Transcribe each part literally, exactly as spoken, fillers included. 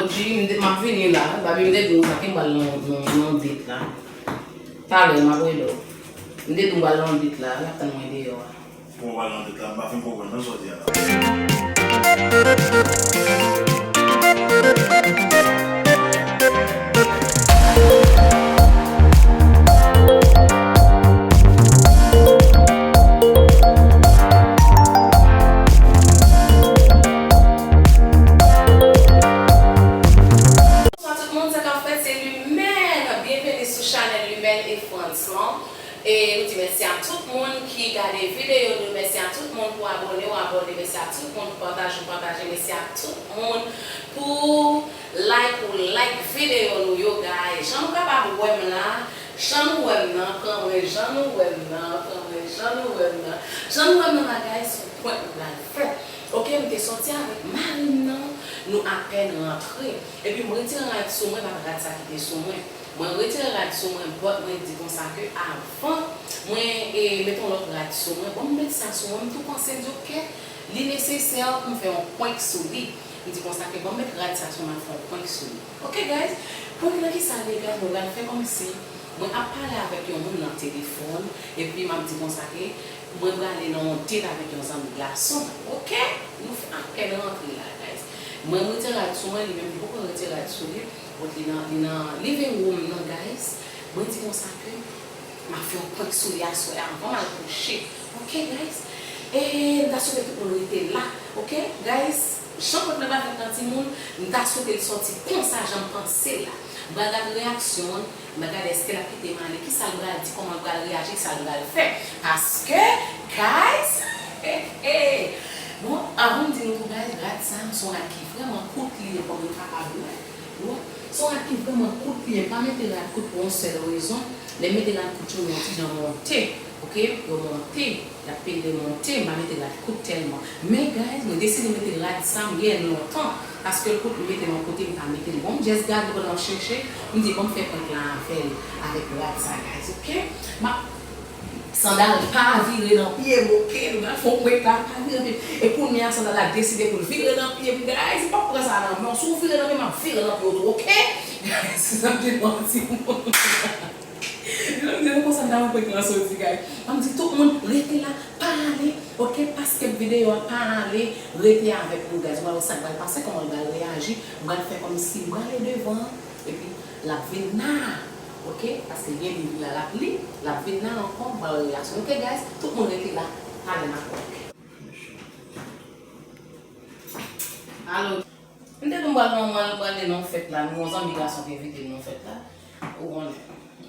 Jimmy, m te, m ap vini la. Babi, m te di w sa, ke m pral nan, nan, nan date la. Talè, m ap rele w. M te di w m pral nan date la, l ap tann mwen deyò a. Bon, w pral nan date la, m pa fin konprann non sa w di a la. Bonsoir tout moun, sa k ap fèt, se Lumène. Byenveni sou chanèl Lumène et Friends lan. E nou di mèsi a tout moun ki gade videyo nou, mèsi a tout moun pou abòne w abòne, mèsi a tout moun pou pataje w pataje, mèsi a tout moun pou like ou like videyo nou yo, guys. Jan nou kapab wè m la, jan nou wè m nan, pran mwen, jan nou wè m nan, pran mwen, jan nou wè m nan, jan nou wè m nan la, guys, se yon prank nou pral fè. Ok, m te sòti avèk mari m nan, nou apèn rantre. Epi m retire rad sou mwen, pa t rad sa ki te sou mwen. Mwen retire rad sou mwen, but mwen di konsa ke avan mwen e, mete yon lòt rad sou mwen, bon, m met sa sou mwen, m tou panse, m di, ok, li nesesè pou m fè yon prank sou li. M di konsa ke bon, m met rad sa sou mwen, m fè yon prank sou li. Ok, guys, prank nan kisa l ye, guys, mwen pral fè kòmsi mwen ap pale avèk yon moun nan telefòn, epi m ap di konsa ke mwen prale nan yon date avèk yon zanmi gason. Ok, nou fè apèn rantre la, guys. Mwen, m retire rad sou mwen, li menm, li poko retire rad sou li. Kot li nan, li nan living room nan, guys. Mwen di konsa ke m ap fè yon prank sou li aswè a anvan m al kouche. Ok, guys? E m ta swete tout moun rete la. Ok, guys? Jan prank nan pral fèt nan timoun, m ta swete l sòti konsa jan m panse l la. M pral gade reyaksyon l, m pral gade èske l ap kite m ale, kisa l pral di, kòman l pral reyaji, kisa l pral fè. Paske, guys, bon, anvan m di nou tou, guys, rad sa a, se yon rad ki vrèman kout li ye, kòm nou kapab wè. Bon, se yon rad ki vrèman kout li ye. M pa mete rad kout pou yon sèl rezon. Lè m mete rad kout yo, yo yon ti jan monte. Ok? Yo monte. Y ap pede monte. M pa mete rad kout tèlman. Men, guys, mwen deside mete rad sa m gen lontan. Paske l kout, m mete l yon kote m pa mete l. Bon, m just gade pandan m chèche. M di, bon, m fè prank la avè l, avèk rad sa, guys. Ok? M ap Sandal pa vire nan pye m, ok? Nou pral fè yon prank la, pa vire nan pye m. E kounye a, sandal la deside pou l vire nan pye m, guys. M p ap pran sa nan men w. Si w vire nan men m, m ap vire nan pye w tou, ok? Guys, sa m te manti moun. Jan m di nou konsa, m ta wè prank lan soti, guys. M di tout moun, rete la, pa ale, ok? Pa skip videyo a, pa ale, rete avèk nou, guys. M pral wè sa k pral pase, kòman l pral reyaji. M pral fè kòmsi m prale devan, epi l ap vin la. Ok? Paske gen liv la, l ap li, l ap vin la ankò, m pral wè reyaksyon. Ok, guys? Tout moun rete la. Talè m ap wè. Alo. M te di w m pral nan, m pral nan yon fèt la, m gen yon zanmi gason ki envite m nan yon fèt la. Ou konnen.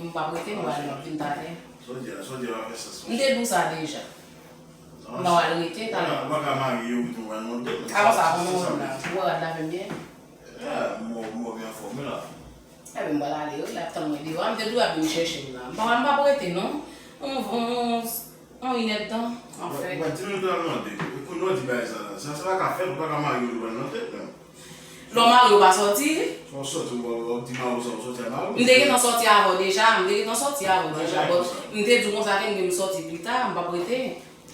M p ap rete, m pral, m ap vin talè. Sa w di a, sa w di a pa fè sans, monchè. M te di w sa deja. M pa pral rete, talè. Ou pa ka marye, ou tou wè non. Alò sa, kòman w wè m la? Ou wè rad la fè m byen? Ya, m wè w byen anfòm wi la. Ebyen, m pral ale wi, l ap tann mwen deyò a. M te di w ap vin chèche m la. M pa, m p ap rete non. On, on, on inèdtan, anfèt. Mwen, di nou pral mande, kounye w di bagay sa la. Sa, sa pa ka fèt, ou pa ka marye, ou pral nan tèt menm. Lè w marye, ou pa sòti? Fò w sòti, w, w, w di mari w sa, w sòti ak mari w. M te gentan sòti avè w deja, m te gentan sòti avè w deja, but m te di w konsa ke m gen m sòti pita, m p ap rete.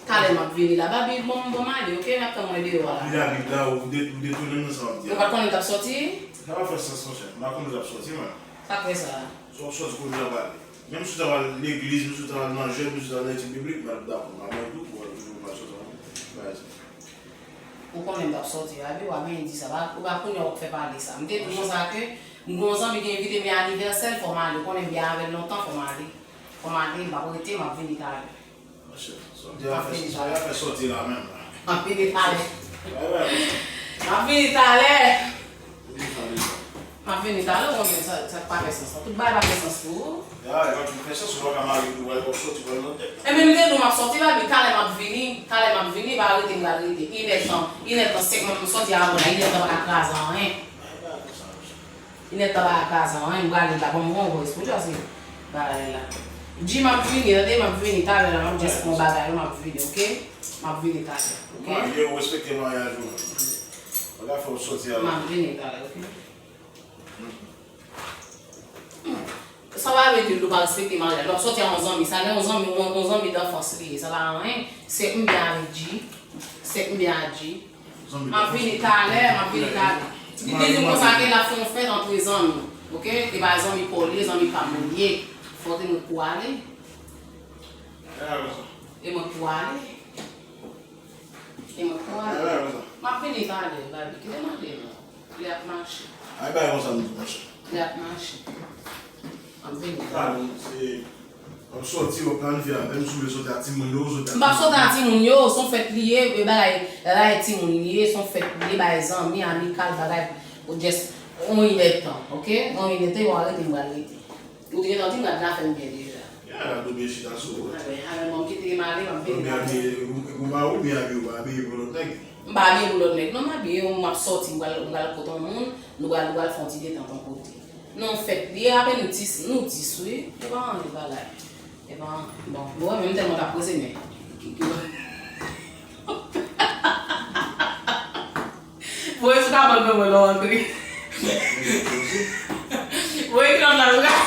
Talè m ap vini la. Babi, bon, bon, m ale, ok? N ap tann mwen deyò a la. Li abit la, ou de-, ou detounen nan sa w ap di a. Ou pa t konnen m t ap sòti? Sa pa fè sans, monchè. M pa t konnen w t ap sòti, mwen. Sa k fè sa? Sò, sòti kounye a pale. Menm si w ta pral legliz, menm si w ta pral nan jèn, menm si w ta pral nan etid biblik, m ap dakò. M ap mande w pou w al toujou pral sòti anvan bagay sa. Ou konnen m t ap sòti, Babi, w ap vin di sa. Pa, ou pa konnen w ap fè pale sa. M te di w konsa ke m gen yon zanmi ki envite m, e anivèsè l, fò m ale. Ou konnen m byen avè l lontan, fò m ale. Fò m ale, m p ap rete, m ap vini talè. Monchè, sa w di a fè, sa w di a fè sòti la menm la. M ap vini talè. Bay bay, monchè. M ap vini talè. Vini talè. M ap vini talè, ou konnen sa, sa pa fè sans la. Tout bagay pa fè sans pou ou. Ya, yo di fè sans, ou pa ka marye, ou pral sòti, pral nan tèt. Ebyen, m te di w m ap sòti, Babi, talè m ap vini, talè m ap vini, pa rete, m pral rete. Inèdtan, inèdtan, senk mwen, m sòti avan la, inèdtan pa ka kraze anyen. Bay bay, monchè. Inèdtan pa ka kraze anyen, m prale la, ban m yon voice pou Jazzy. Bagay la. Jim, m ap vini, tande, m ap vini talè la, m ap just pran bagay yo, m ap vini, ok? M ap vini talè, ok? Marye, ou respekte maryaj ou. Ou ka fè w sòti avè m. M ap vini talè, ok? Sa pa vle di w pa respekte maryaj. Lè w sòti a yon zanmi, sa lè yon zanmi, yon, yon zanmi danfans li ye. Sa pa anyen. Se m byen avèk G. Se m byen ak G. M ap vini talè, m ap vini talè. Li di m konsa ke l ap fè yon fèt antre zanmi, oke? E pa zanmi pa w li ye, zanmi pa m li ye. Fò w te mwen pou ale. E mwen pou ale. E mwen pou ale. M ap vini talè, Babi. Kite m ale non. Li ap mache. Ay bay konsa m di monchè. Li ap mache. M ap vini talè. Talè, se W ap sòti, w ap planifye avè m, si w vle sòti ak timoun yo, sòti ak M p ap sòti ak timoun yo, se yon fèt li ye, e bagay, bagay timoun li ye, se yon fèt li ye, bagay zanmi, amikal, bagay, ou just, yon inèdtan, oke? Yon inèdtan, w a rete, m pral rete. Ou te gentan di m rad la fè m byen deja. Ya, rad ou byen chita sou ou. Anben, anben, bon, m kite m ale, m ap vini. Ebyen, abiye, ou, ou pa ou byen abiye, ou pa abiye pou lòt nèg. M pa abiye pou lòt nèg, non, m abiye, m ap sòti, m pral, m pral kote yon moun, nou pral, nou pral fè yon ti detant yon kote. Non, fèt li ye, apèn nou dis, nou dis, wi. E pa anyen bagay. E pa anyen. Bon, bon, mwen menm tèlman t ap prese, men. Voye sou kabann mwen, mwen, lè w antre. Voye kilòt la sou ka-,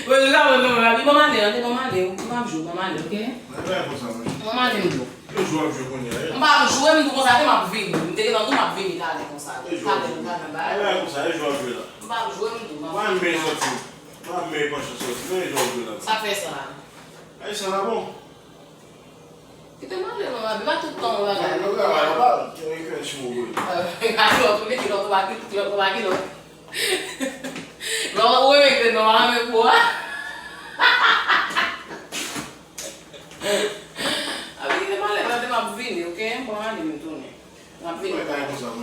voye sou kabann mwen, mwen. Li ban m ale, li ban m ale, li ban m jou, ban m ale, oke? Ban m ale, m di w. Ki jwe w ap jwe kounye a, e? M p ap jwe, m di w konsa ke m ap vini. M te gentan di w m ap vini talè konsa. Ki jwe w ap jwe? Talè nou pral nan bagay. Bagay konsa, ki jwe w ap jwe la? M p ap jwe, m di w m ap vini talè. Mwen menm sòti. Mwen menm panche sòti. Men ki jwe w ap jwe la? Sa fè sa. Ay, sa la bon. Kite m ale non, Babi, pa tout tan w bagay. Nan travay la, pa kite m ekri ti mo vre. Kilòt ou li, kilòt ou pa kilòt, kilòt ou pa kilòt. Non, ou remete non, a men pou a. Abi, kite m ale, tande m ap vini, oke? Bon, ale m tounen. M ap vini.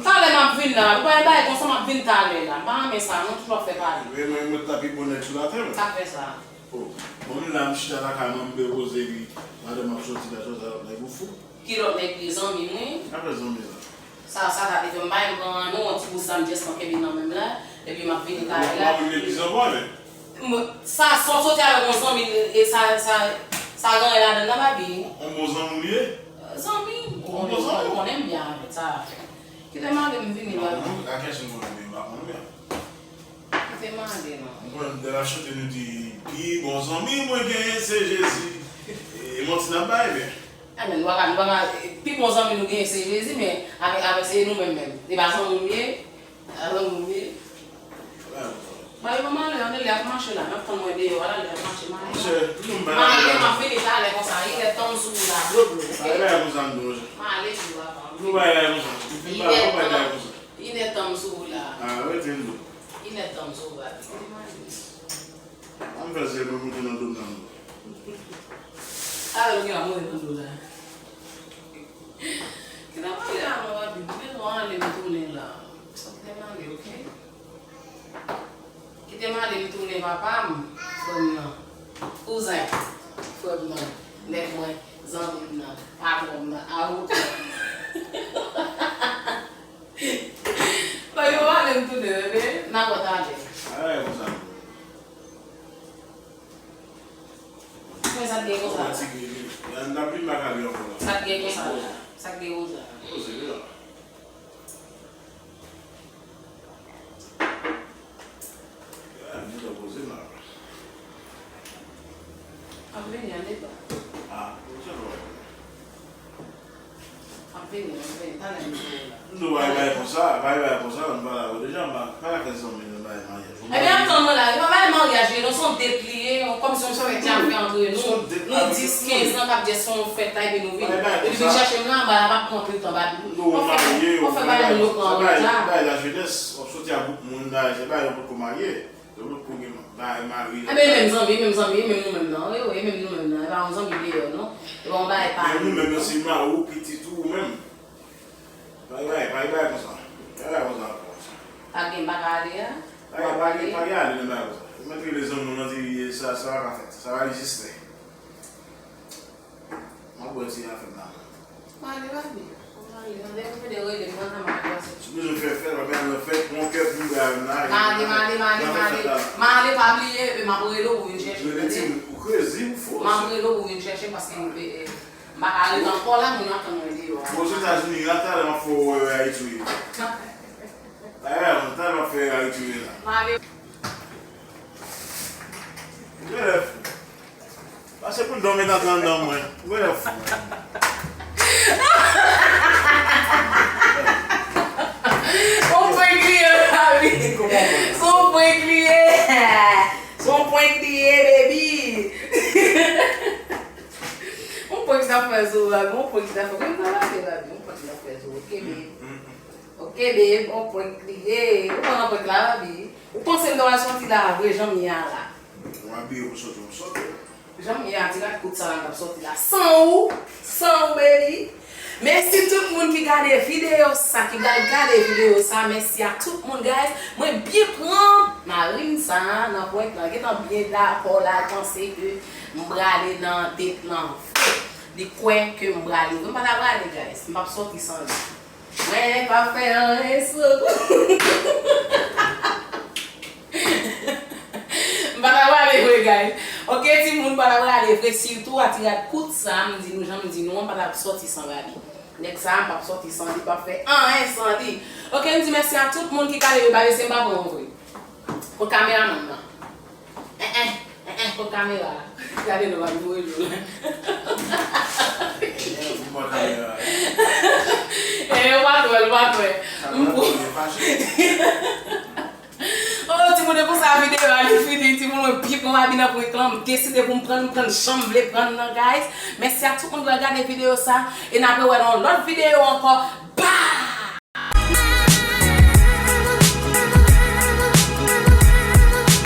Talè m ap vin la. Ou pa bay konsa, m ap vin talè la. M pa renmen sa, non, toujou ap fè pale. Men mwen, mwen ta pi bon nèg sou latè, mwen. Sa fè sa. Oh. Bon, m la, m chita lakay mwen, m depoze, epi madanm ap sòti la, sòti avèk nèg ou fou. Ki lòt nèg li, zanmi m, wi. Afè zanmi la. Sa, sa ta te fè m bay, m pran nou, yon ti bout sa, m just pran kenbe nan men m la, epi m ap vini talè la. Ou pa vin legliz ankò, men? M, sa, sa w soti avèk yon zanmi, e sa, sa, sa gen anyen ladann nan, Babi? Yon bon zanmi w ye? Zanmi, ou konnen, ou konnen m byen avèk sa. Kite m ale, m vini la. Non, non, a kèsyon m konnen, men m pa konnen byen. Kite m ale, non. M konnen de la chante nou di, pi bon zanmi mwen genyen se Jezi. E manti n ap bay, men. Amen. Nou pa ka, nou pa ka, pi bon zanmi nou genyen se Jezi, men avèk, avèk se nou menm menm. Se pa zanmi m ye, se pa zanmi m ye. Mwen, mwen, mwen, ale, ale, li ap mache la, m ap tann mwen deyò a la, li ap mache, m ale. Monchè, nou menm, m ale, m ap vini talè konsa, inèdtan m sou ou la, blo, blo, oke? Bagay konsa m di w. M ale, di w avan. Nou bagay konsa. Inèdtan, inèdtan m sou ou la. Ah, rete m di w. Inèdtan m sou ou la. Kite m ale. An fè se mwen moute nan do m nan. Talè ou gen la moute nan do la. Kite m ale a non, Babi. Kite m ale, m tounen la. Kite m ale, oke? Kite m ale, m tounen, papa m, frè m nan. Kouzen, frè m nan. Nèg mwen, zanmi m nan. Patwon m nan. Avoka. Babi, m ale, m tounen, oke? N a wè talè. Ay, konsa. Men sa k gen konsa la? Sa k gen konsa la? Sa k gen konsa la? Ap vini an eta. Ap vini, ap vini, talè m vini la. Nou bay bay konsa, bay bay konsa, m pale avè w deja, m pa, pa ka fè zanmi nan bay maryaj. Ebyen, ap tann mwen la, e pa bay maryaj, non, se yon det li ye, kòmsi yon sòt ti afè antre nou. Nou dis, kenz an k ap jès fè yon fèt la, epi nou vini. Epi vin chèche m la anba la, m ap pran anpil tan, Babi. Nou marye, fò fè bagay nou yo pran reta. Bay lajenès, w ap soti ak gwoup moun la, se bagay yo potko marye. Yo potko gen bagay mari. Ebyen, menm zanmi, menm zanmi, menm nou menm nan. Wi, wi, menm nou menm nan. E pa yon zanmi deyò, non. E pa yon bagay pa nou, non. Men nou menm nan, se mari w, pitit ou, ou menm. Pa gen bagay, pa gen bagay konsa. Pa gen bagay konsa ankò. Pa gen, pa ka ale a? Pa gen, pa gen, pa gen ale nan bagay konsa. Ou mèt rele zanmi w nan di, sa, sa pa ka fèt. Sa pa egziste. M ap wè ti afè m la. M ale, Babi. M ale. Tande, m tande rele m nan, nan m ap pase. Si w bezwen fè fèt, w ap al nan fèt, pran kè pou m bay la. M ale, m ale, m ale, m ale. M ale, pa bliye, epi m ap rele w pou vin chèche m, tande. Rele timoun, ou krezi, ou fò. M ap rele w pou vin chèche m, paske m, e, e, m pa ka ret ankò la, moun ap tann mwen deyò a. Bon, Ozetazini, la, talè m ap fè w wè Ayiti w ye. Talè, talè m ap fè Ayiti w ye la. M ale. Genlè fou. Pase pou dòmi nan anndan mwen. Mwen lè fou. Sa fè sou Babi, yon prank ki ta fè. Mwen ta gade Babi, yon prank ki ta fè sou. Ok, babe. Ok, babe, yon prank li ye. Ou konn prank la, Babi. Ou panse m ta pral sòti la vre, jan m ye a la. Mwen abiye pou sòti, m sòti. Jan m ye a, ti rad kout sa la, m t ap sòti la. San ou, san ou, baby. Mèsi tout moun ki gade videyo sa, ki pral gade videyo sa. Mèsi a tout moun, guys. Mwen byen pran mari m sa nan prank lan. Gentan byen dakò la, l panse ke m prale nan date lan vre. Li kwè ke m prale vre. M pa ta prale, guys. M p ap sòti san li. Mwen pa fè anyen sou. M pa ta prale vre, guys. Ok, timoun, m pa ta prale vre. Sitou a ti rad kout sa, m di nou, jan m di nou, m pa ta sòti san Babi. Nèg sa, m p ap sòti san li, m p ap fè anyen san li. Ok, m di mèsi a tout moun ki gade yo, Babi, se m pa pran vre. Kot kameramann nan? Eh, eh, eh, eh, kot kamera a? Gade non, Babi, voye dlo la. Ou pran kamera a. Eh, ou pa t wè, ou pa t wè. Kamera a fache. Oh, timoun, e konsa videyo a li fini, timoun, mwen byen pran Babi nan prank lan, m deside pou m pran l, m pran l jan m vle pran l nan, guys. Mèsi a tout moun ki gade videyo sa, e n ap wè nan yon lòt videyo ankò.